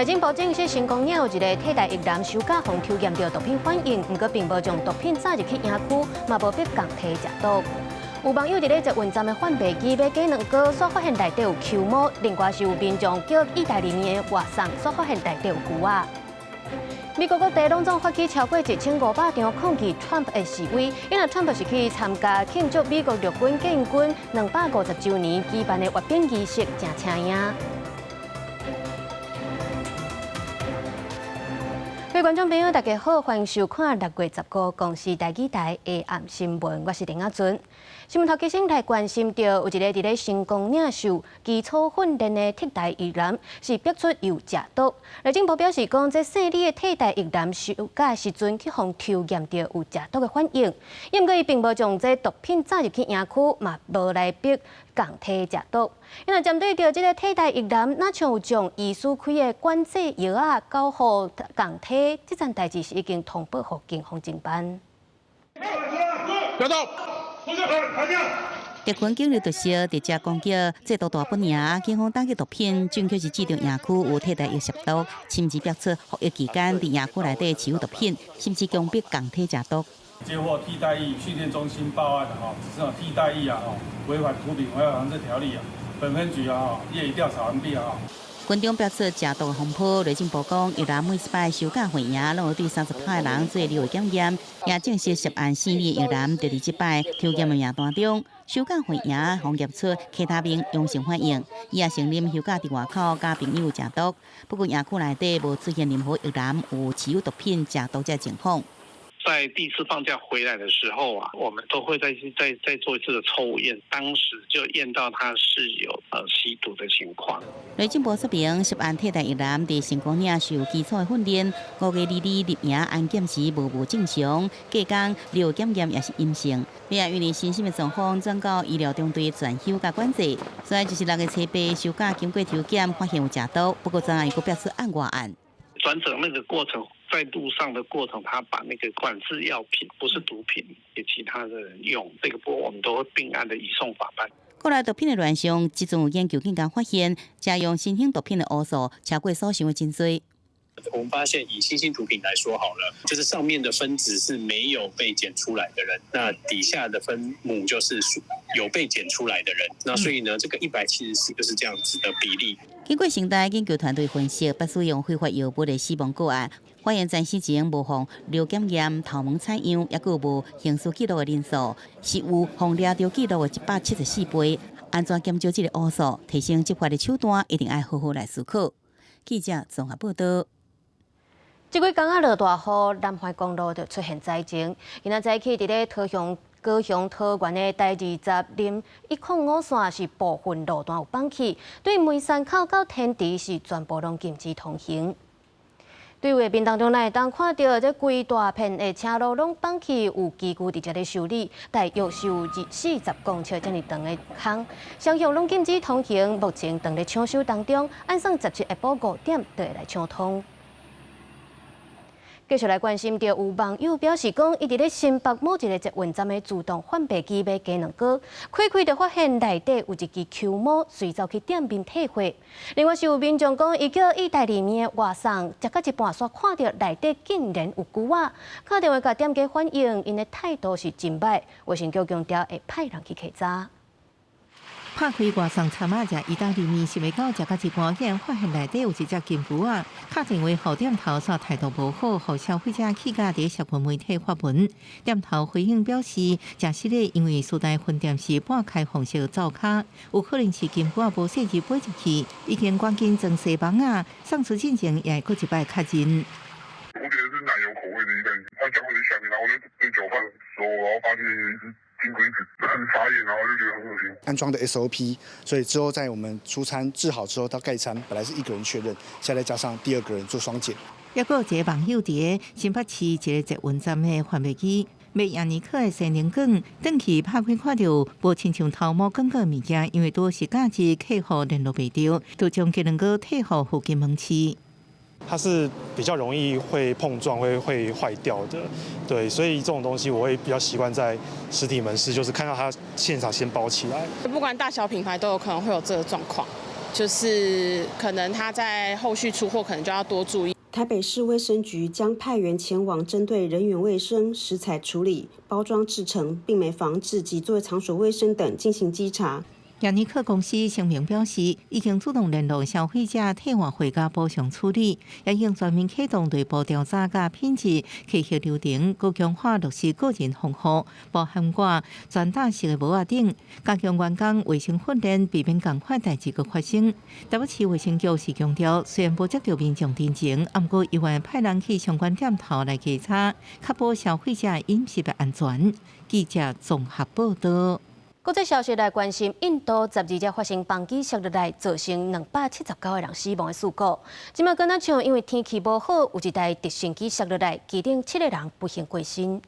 內政部證實成功有一个替代役男收監予抽驗著毒品反應，毋過並無將毒品載入去營區，嘛無逼仝體食毒。有網友佇咧捷運站的販賣機買雞卵糕，煞發現內底有球毛；另外是有民眾叫意大利麵的外送，煞發現內底有龜仔。美國各地攏總發起超過1500場抗議 Trump 的示威，因為 Trump 是去參加慶祝美國陸軍建軍250週年舉辦的閱兵儀式，誠請贏。各位觀眾朋友，大家好，歡迎收看6月15公視台語台下暗新聞，我是林亞尊。新聞頭起先來關心著，有一个佇咧成功嶺受基礎訓練的替代役男，是逼出有食毒。內政部表示講，這姓李的替代役男收監時陣去予抽驗著有食毒的反應，毋過伊並無將這毒品載入去營區，嘛無來逼仝體食毒。因為針對著這个替代役男，若像有將醫師開的管制藥仔交予仝體，這件代誌是已經通報予警方偵辦。不要動！特勤警力特色，直接攻擊這都大本營，警方打擊毒品，準確是指著營區有替代役涉毒，甚至逼出服役期間佇營區內底持有毒品，甚至強迫仝體食毒。接獲替代役訓練中心報案的吼，這種替代役啊，吼違反毒品危害防制條例啊，本分局啊，業已調查完畢啊。軍中爆出食毒風波，內政部講，役男每一擺收監回營，攏有對38个人做尿檢驗，也證實涉案姓李役男就佇這擺抽驗的名單中，收監回營予驗出 K 他命陽性反應，伊也承認休假佇外口佮朋友食毒，不過營區內底無出現任何役男有持有毒品食毒這情況。在第一次放假回來的時候啊，我們都會再做一次的抽驗，當時就驗到他是有吸毒的情況。內政部說明，涉案替代役男佇成功嶺受基礎的訓練，5月22入營安檢時無正常，隔工尿檢驗也是陰性。也因為身心的狀況轉到醫療中隊專休佮管制，所以就是6月七八收假經過抽檢發現有食毒，不過昨昏又閣爆出案外案。轉診那個過程，在路上的過程，他把那個管制藥品，不是毒品，給其他的人用，這個部分我們都會併案的移送法辦。國內毒品的亂象，這陣有研究更加發現，食用新興毒品的烏數超過所想的真濟。我們發現以新興毒品來說好了，就是上面的分子是沒有被檢出來的人，那底下的分母就是有被檢出來的人，那所以呢，這個174就是這樣子的比例。經過成大研究團隊分析，不使用非法藥物的死亡個案，發現在死前無予尿檢驗、頭毛採樣，抑閣無刑事記錄的人數，是有予掠著記錄的174倍。按怎減少這个烏數，提升執法的手段，一定愛好好來思考。記者綜合報道。這幾工仔落大雨，南環公路就出現災情。今仔早起佇咧桃園高雄桃園的台20林105線是部分路段有崩去，對梅山口到天池是全部攏禁止通行。對畫面當中，咱會當看著這規大片的車路攏崩去，有機具佇遮咧修理，大約是有40公尺遮爾長的空，雙向攏禁止通行，目前正咧搶修當中，按算17下晡5點就會來搶通。繼續來關心著，有網友表示講，伊佇咧新北某一个捷運站的自動販賣機買雞卵糕，開開就發現內底有一支球毛，隨走去店面退貨。另外是有民眾講，伊叫意大利麵的外送，食到一半煞看著內底竟然有龜仔，敲電話共店家反映，𪜶的態度是真䆀，衛生局強調會派人去稽查。拍開外送餐仔食意大利麵，想袂到食到一半，竟然發現內底有一隻金龜仔。敲電話予店頭，煞態度無好，予消費者氣甲佇社群媒體發文。店頭回應表示，誠實的，因為蘇台分店是半開放式灶跤，有可能是金龜仔無細膩飛入去，已經趕緊裝紗網仔，送出進前也會閣一擺確認。我點的是奶油口味的意大利麵，它醬會在下面，然後我就在攪拌的時候，然後發現有一隻金龜子，很傻眼，然後就覺得很惡心。安裝的 SOP，所以之後在我們出餐製好之後到蓋餐，本來是一個人確認，現在加上第二個人做雙檢。抑閣有一个網友佇新北市一个捷運站的販賣機買亞尼克的鮮奶卷，轉去拍開看著無親像頭毛廣告物件，因為拄是假日客戶聯絡袂著，就將雞卵糕退予附近門市。它是比較容易會碰撞、會壞掉的，對，所以這種東西我會比較習慣在實體門市，就是看到它現場先包起來。不管大小品牌都有可能會有這個狀況，就是可能他在後續出貨可能就要多注意。台北市衛生局將派員前往，針對人員衛生、食材處理、包裝製程、病媒防治及作業場所衛生等進行稽查。亞尼克公司聲明表示，已經主動聯絡消費者退換貨佮補償處理，也已經全面啟動內部調查佮品質稽核流程，閣強化落實個人防護，包含掛全罩式的帽仔等，加強員工衛生訓練，避免仝款代誌閣發生。台北市衛生局是強調，雖然無接著民眾陳情，毋過猶原派人去相關店頭來稽查，確保消費者飲食的安全。記者綜合報導。國際消息來關心，印度十二日發生班機摔落來，造成279個人死亡的事故。這馬敢若像因為天氣無好，有一台直升機摔落來，機頂七個人不幸過身。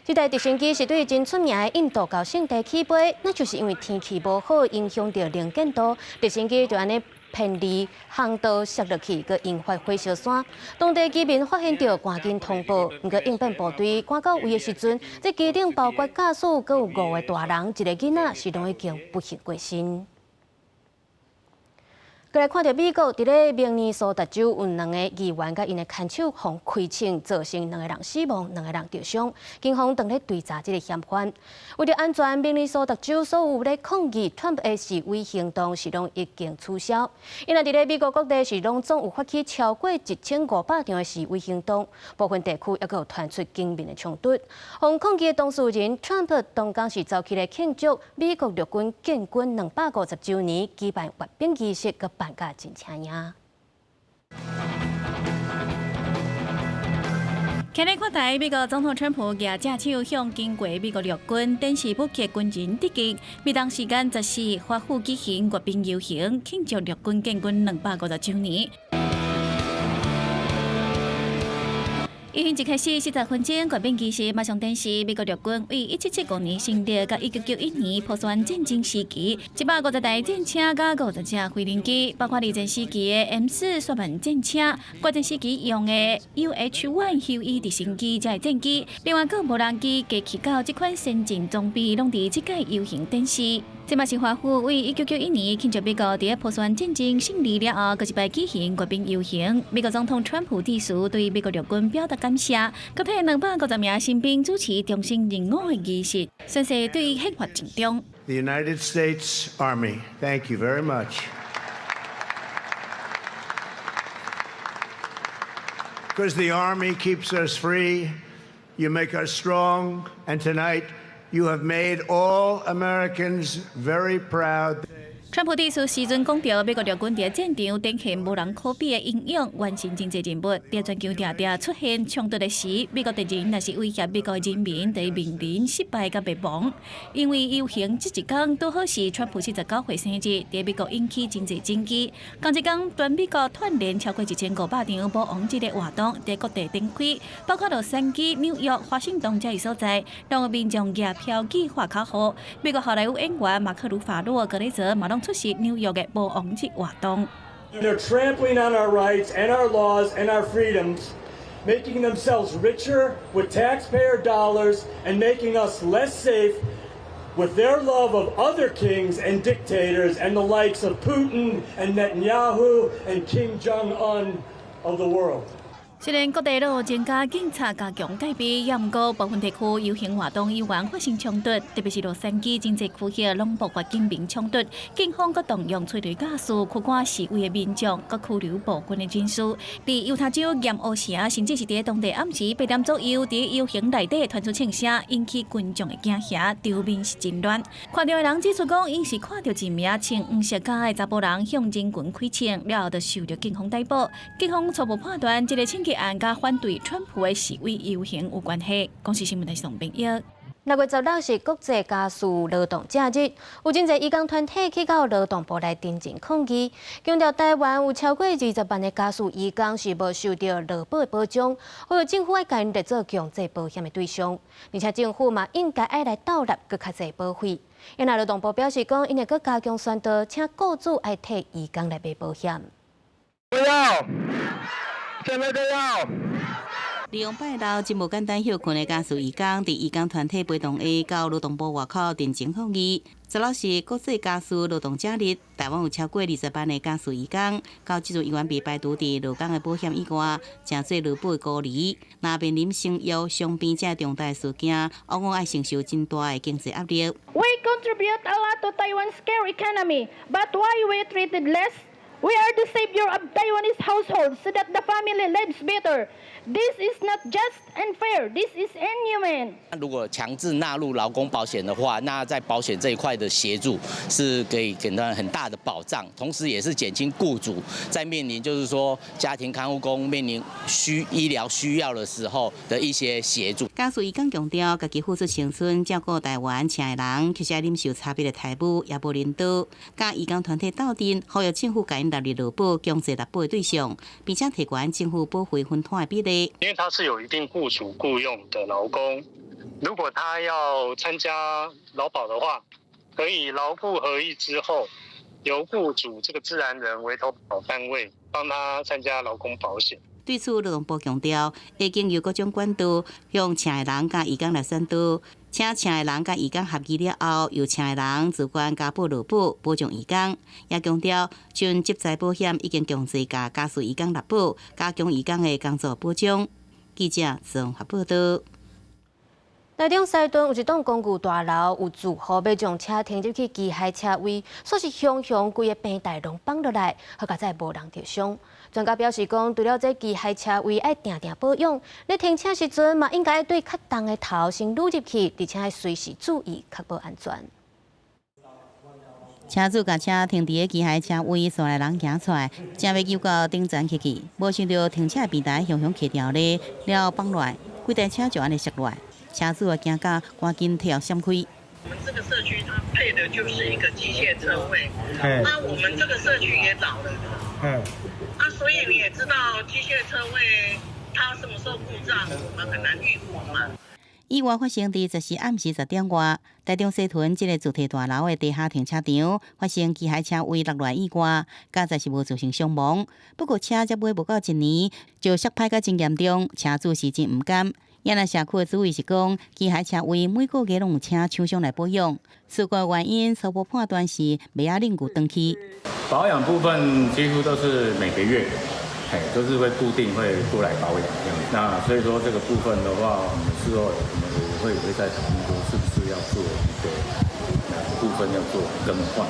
這台直升機是對真出名的印度朝聖地起飛，那就是因為天氣無好，影響著能見度，直升機就按呢偏離航道摔落去，閣引發火燒山。當地居民發現著，趕緊通報。毋過應變部隊趕到位的時陣，這機頂包括駕駛，閣有五個大人，一個囡仔是攏已經不幸過身。閣來看著美國，佇咧明尼蘇達州有兩個議員佮𪜶的看守予開槍，造成兩個人死亡，兩個人著傷。警方正咧追查這个嫌犯。為著安全，明尼蘇達州所有咧抗議川普的示威行動是攏已經取消。因為佇咧美國各地是攏總有發起超過1500場的示威行動，部分地區猶閣有傳出警民的衝突。予抗議的當事人川普當工是走去咧慶祝美國陸軍建軍250週年，舉辦閱兵儀式，閣辦甲真請贏。今日看台，美國總統川普舉正手向經過美國陸軍展示武器軍人致敬。美東時間14華府舉行閱兵遊行，慶祝陸軍建軍250週年。遊行一開始40分鐘，閱兵儀式馬上展示美國陸軍為1775年成立佮1991年波斯灣戰爭時期，150台戰車佮50架飛行機，包括二戰時期的 M4雪曼戰車，越戰時期用的 UH-1 休伊直升機這戰機，另外閣無人機、機器狗這款先進裝備，攏佇這屆遊行展示。這嘛是華府為1991年慶祝美國佇波斯灣戰爭勝利了後，閣一擺舉行閱兵遊行。美國總統川普致辭，對美國陸軍表達感謝，閣替250名新兵主持終身任務的儀式，宣誓對憲法盡忠。 The United States Army, thank you very much. Because the Army keeps us free, you make us strong, and tonight you have made all Americans very proud. 川普致辭時陣講著，美國陸軍佇戰場展現無人可比的英勇，完成真濟任務。佇全球定定出現衝突的時，美國敵人若是威脅美國人民，就會面臨失敗佮滅亡。因為遊行這一工拄好是川普79歲生日，佇美國引起真濟爭議。仝一工，全美國串聯超過1500場毋王日的活動，佇各地展開，包括洛杉磯、紐約、華盛頓這些所在，攏有民眾舉標語、喊口號。美國好萊塢演員馬克·魯法洛、格雷澤嘛攏出席紐約的毋王日活動。 They're trampling on our rights and our laws and our freedoms, making themselves richer with taxpayer dollars and making us less safe with their love of other kings and dictators and the likes of Putin and Netanyahu and Kim Jong Un of the world. 雖然各地攏有增加警察加強戒備，也毋過部分地區遊行活動猶原發生衝突，特別是洛杉磯真濟區域攏爆發警民衝突，警方閣動用催淚ガス驅趕示威的民眾，閣拘留暴君的人士。佇猶他州鹽湖城，甚至是佇當地暗時8點左右，佇遊行內底傳出槍聲，引起群眾的驚嚇，場面是真亂。看著的人指出講，𪜶是看著一名穿黃色甲的查埔人向人群開槍，了後就受著警方逮捕。警方初步判斷，這个槍擊案佮反對川普的示威遊行有關係。公視新聞台宋炳耀。6月16是國際家事勞動者日，有真濟移工團體去到勞動部來陳情抗議，強調台灣有超過20萬个家事移工是無受著勞保的保障，呼籲政府愛共𪜶列做強制保險的對象，而且政府嘛應該愛來倒納閣較濟保費。因為勞動部表示講，𪜶會閣加強宣導，請雇主愛替移工來買保險。不要，現在就要。利用拜六真無簡單歇睏的家事移工，佇移工團體陪同下，到勞動部外口陳情抗議。16是國際家事勞動者日，台灣有超過20萬的家事移工，到這陣猶原未排除佇勞工的保險以外，成做勞保的孤兒。若面臨生育、傷病這重大事件，往往愛承受真大的經濟壓力。 We contribute a lot to Taiwan's care economy, but why we treated less? We are the savior of Taiwanese households so that the family lives better. This is not just and fair. This is inhumane. 如果強制納入勞工保險的話，那在保險這一塊的協助是可以給到很大的保障，同時也是減輕雇主在面臨就是說家庭看護工面臨需醫療需要的時候的一些協助。家事移工強調，家己付出青春照顧台灣請的人，其實愛忍受差別的待遇，也無人道。佮移工團體鬥陣，呼籲政府共𪜶納入勞保強制納保的對象，並且提懸政府保費分攤的比例。因為他是有一定雇主僱用的勞工，如果他要參加勞保的話，可以勞雇合議之後，由雇主這個自然人為投保單位幫他參加勞工保險。對此，勞動部強調，會經由各種管道向請的人佮移工來宣導，請請的人佮移工合議了後，由請的人自願加保勞保，保障移工。也強調，像職災保險已經強制共家事移工納保，加強移工的工作保障。記者綜合報道。台中西屯有一棟公寓大樓，有住戶欲將車停入去機械車位，煞是雄雄規个平台攏放落來，好佳哉無人著傷。專家表示講，除了這機械車位愛定定保養，你停車時陣嘛應該對較重的頭先擄入去，而且愛隨時注意確保安全。車主共車停佇个機械車位，煞來人行出來，正欲扭到頂層去去，無想著停車平台雄雄起掉咧，了後放落來，規台車就按呢摔落來。車主啊驚甲，趕緊退後閃開。我們這個社區它配的就是一個機械車位，那我們這個社區也老了，啊，所以你也知道機械車位它什麼時候故障，我們很難預估嘛。意外發生佇14暗時10點外，台中西屯這个住宅大樓的地下停車場發生機械車位落來意外，佳哉是無造成傷亡。不過車才買無夠一年，就摔歹甲真嚴重，車主是真毋甘。也若社區的主委是講，機械車位每個月攏有請廠商來保養，事故原因初步判斷是袂仔冷舊斷去。保養部分幾乎都是每個月，嘿，都是會固定會過來保養這樣。那所以說這個部分的話，我們事後我們也會再討論說，是不是要做一個哪個部分要做更換。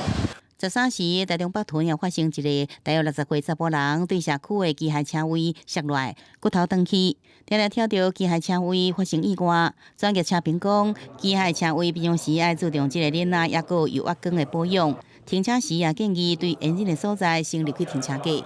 13時，台中北屯又發生一个大約60歲查埔人對社區的機械車位摔落來，骨頭斷去。定定聽著機械車位發生意外，專業車評講，機械車位平常時愛注重這个鏈仔，抑閣有油壓缸的保養。停車時也建議對緣日的所在先入去停車格。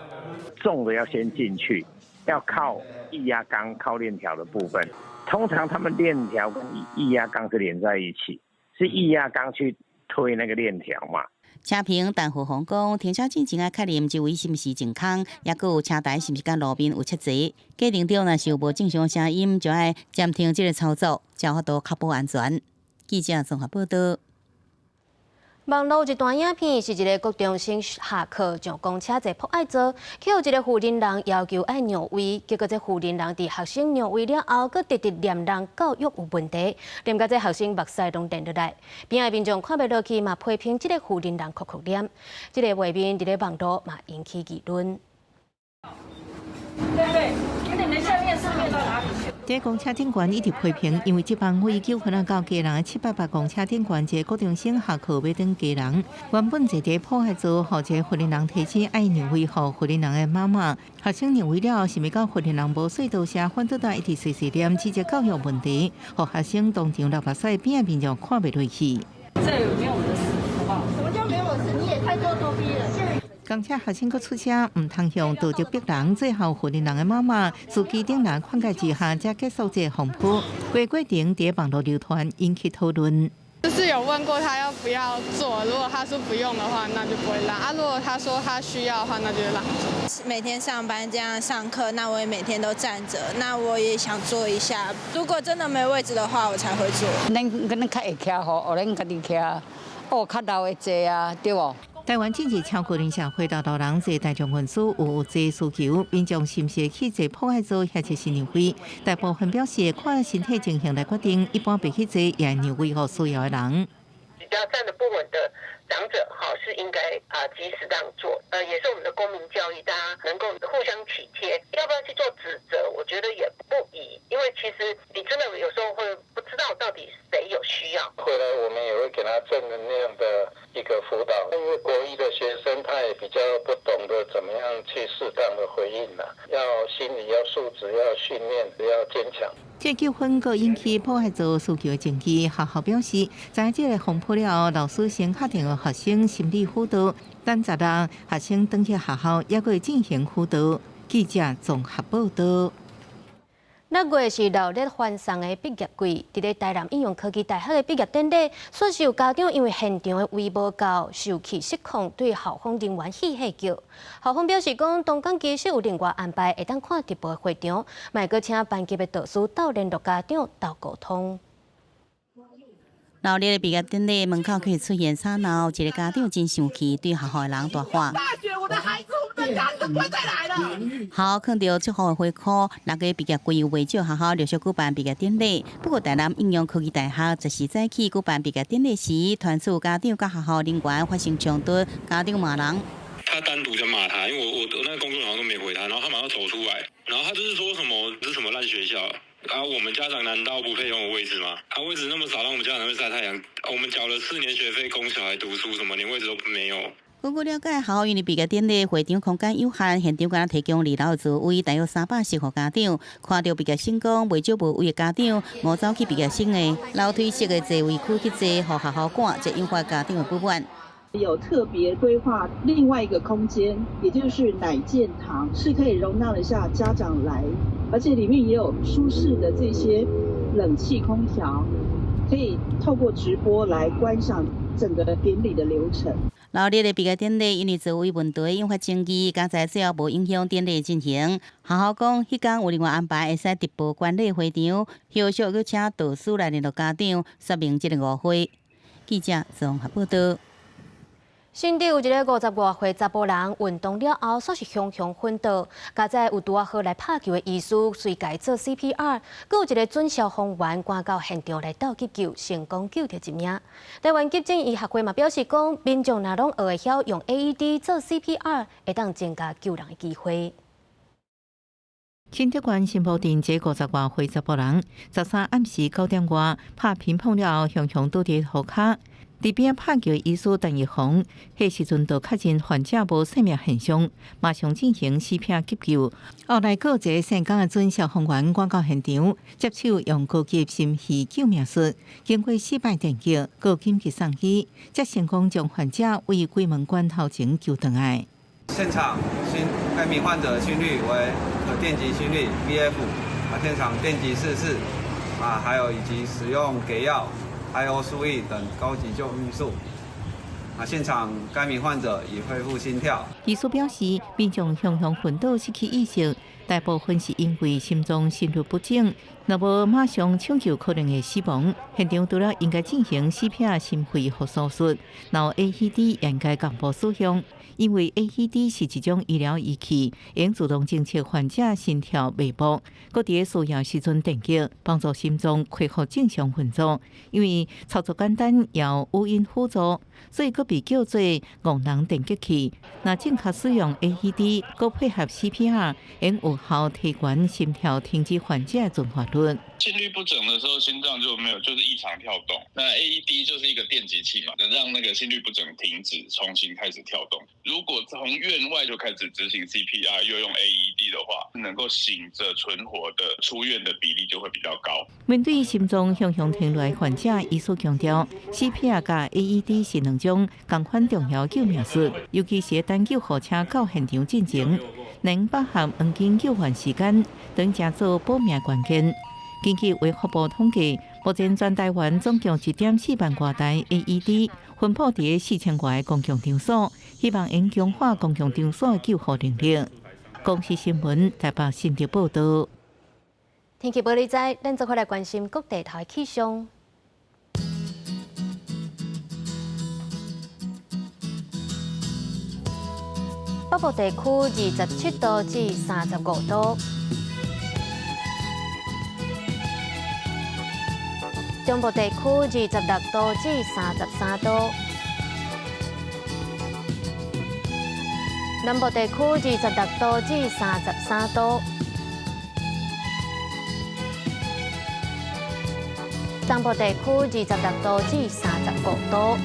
重的要先進去，要靠液壓缸、靠鏈條的部分。通常他們鏈條跟液壓缸是連在一起，是液壓缸去推那個鏈條嘛。車評陳浩宏講，停車進前愛確認這位是毋是淨空，抑閣有車台是毋是佮路面有切齊。過程中若是有無正常聲音，就愛暫停這个操作，才有法度確保安全。記者綜合報道。網路一段影片是一个國中生下課上公車坐博愛座，去予一个婦人要求愛讓位，結果這婦人佇學生讓位了後，閣直直念人教育有問題，念甲這學生目屎攏澱落來。邊仔民眾看袂落去嘛，批評這个婦人哭哭臉。這个畫面佇咧網路嘛引起議論。對對，那你們下面是面到哪裡去？佇公車頂懸一直批評，因為這幫位糾紛啊，到基隆788公車頂懸，一个國中生下課欲轉基隆，原本坐佇博愛座，予一个婦人提醒愛讓位予婦人的媽媽。學生讓位了後，想欲到婦人無說多謝，反倒來一直碎碎念，指責教育問題，予學生當場流目屎，邊仔民眾看袂落去。這沒有我的事，好不好？什麼叫沒有我的事？你也太咄咄逼人。公車學生閣出聲，毋通向道德逼人。最後，婦人的媽媽司機等人勸解之下，才結束這個風波。過程佇網路流傳，引起討論。就是有問過他要不要坐，如果他說不用的話，那就不會讓啊；如果他說他需要的話，那就讓座。每天上班這樣上課，那我也每天都站着，那我也想坐一下。如果真的沒位置的話，我才會坐。恁恁較會徛吼，予恁家己徛，哦，較老的坐啊，對無？台灣進前超高齡社會老老人坐大眾運輸有這需求，民眾是毋是會去坐普愛座或者是讓位？大部分表示看身體情形來決定，一般袂去坐，也會讓位予需要的人。比較站得不穩的長者，哈，是應該啊及時讓座，也是我們的公民教育，大家能夠互相體貼。要不要去做指責？我覺得也不宜，因為其實你真的有時候會不知道到底誰有需要。回來我們也會給他正能量的一個輔導，因為國一的學生他也比較不懂得怎麼樣去適當的回應啦，要心理要素質要訓練，要堅強。這糾紛閣引起普愛座需求的爭議，學校表示，在這個風波了後，老師先敲電話予學生心理輔導，等十日學生轉去學校，猶閣會進行輔導。記者綜合報道。六月是熱烈歡送的畢業季，佇咧台南應用科技大學的畢業典禮，煞是有家長因為現場的位無夠，受氣失控，對校方人員嬉戲叫。校方表示講，當工其實有另外安排，會當看直播會場，嘛閣請班級的導師鬥聯絡家長鬥溝通。熱烈的畢業典禮門口卻出現吵鬧，一個家長真生氣，對學校的人大喊。大學我的孩子，我們的家都不會再來了。校囥著祝福的花箍，六月畢業季有袂少學校陸續舉辦畢業典禮。不過，台南應用科技大學十四早起舉辦畢業典禮時，傳出家長佮學校人員發生衝突，家長罵人。他單獨就罵他，因為我那個工作人員都沒回他，然後他馬上走出來，然後他就是說什麼這是什麼爛學校啊？我們家長難道不配擁有位置嗎？啊，位置那麼少，讓我們家長會曬太陽。我們繳了4年學費供小孩讀書，什麼連位置都沒有。根據了解，學校因為畢業典禮會場空間有限，現場敢若提供二樓的座位，大約310戶家長。看著畢業生講，袂少無位的家長，誤走去畢業生的樓梯式的座位區去坐，予學校趕，這引發家長的不滿。有特別規劃另外一個空間，也就是奶健堂，是可以容納得下家長來，而且裡面也有舒適的這些冷氣空調，可以透過直播來觀賞整個典禮的流程。熱烈的畢業典禮因為座位問題引發爭議，佳哉最後無影響典禮進行。學校講，彼工有另外安排，會使直播觀禮會場，後續閣請導師來聯絡家長，說明這個誤會。記者綜合報道。新竹有一个50外歲查埔人運動了後，煞是雄雄昏倒。佳哉有拄仔好來拍球的醫師隨共做 CPR，閣有一个準消防員趕到現場來鬥急救，成功救著一命。台灣急診醫學會嘛表示講，民眾若攏學會曉用 AED 做 CPR，會當增加救人的機會。新竹縣新埔鎮這50外歲查埔人，13暗時9點外拍乒乓了後，雄雄倒佇塗跤。佇邊拍球醫師陳玉紅，彼時陣就確認患者無生命現象，馬上進行 CPR 急救。後來，閣有一個姓江的準消防員趕到現場，接手用高級心肺救命術，經過四擺電擊，閣緊急送醫，才成功將患者為鬼門關頭前救轉來。現場心該名患者的心率為可電擊心率 VF，啊，現場電擊4次，啊，還有以及使用給藥。I/O 輸液等高級救命術。啊，現場該名患者已恢復心跳。醫師表示，民眾雄雄昏倒失去意識，大部分是因為心臟心律不整，若無馬上搶救，可能會死亡。現場除了應該進行 CPR 心肺復甦術，然後 AED 應該同步使用，因為 AED 是一種醫療儀器，會自動偵測患者心跳脈搏，閣佇需要時陣電擊，幫助心臟恢復正常運作。因為操作簡單，又語音輔助，所以閣被叫做戇人電擊器。若正確使用 AED，閣配合 CPR，會有效提懸心跳停止患者的存活率。心律不整的時候，心臟就沒有，就是異常跳動。那 AED 就是一個電擊器嘛，能讓那個心律不整停止，重新開始跳動。如果從院外就開始執行 CPR，又用 AED 的話，能夠醒着存活的出院的比例就會比較高。面對心臟雄雄停落患者，醫師強調，CPR 佮 AED 是兩種仝款重要救命術，尤其是等救護車到現場進前，能把握黃金救援時間，當成做保命關鍵。根據衛福部統計，目前全台灣總共1.4萬外台 AED 分佈佇4000外个公共場所，希望能強化公共場所的救護能力。公視新聞台北新竹報道。天氣報你知，咱做伙來關心各地頭的氣象。北部地區27度至35度，中部地區26度至33度，南部地區26度至33度，東部地區26度至35度。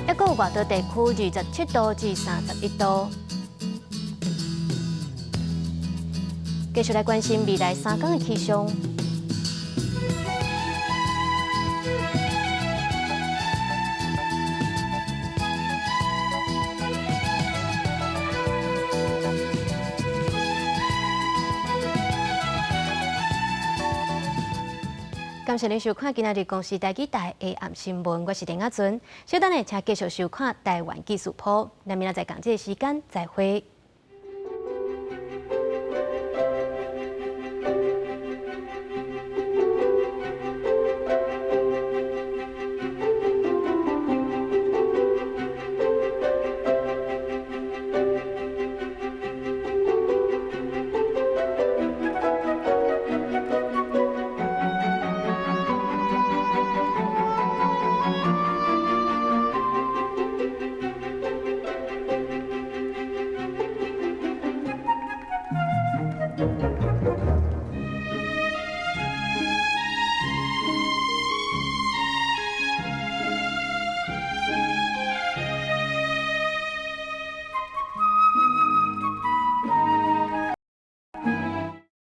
一個外島地區27度至31度。繼續來關心未來三天的氣象。感謝您收看今仔日公視台語台下暗新聞，我是陳亞純。稍等下，請繼續收看台灣技術鋪。咱明仔載仝這個時間再會。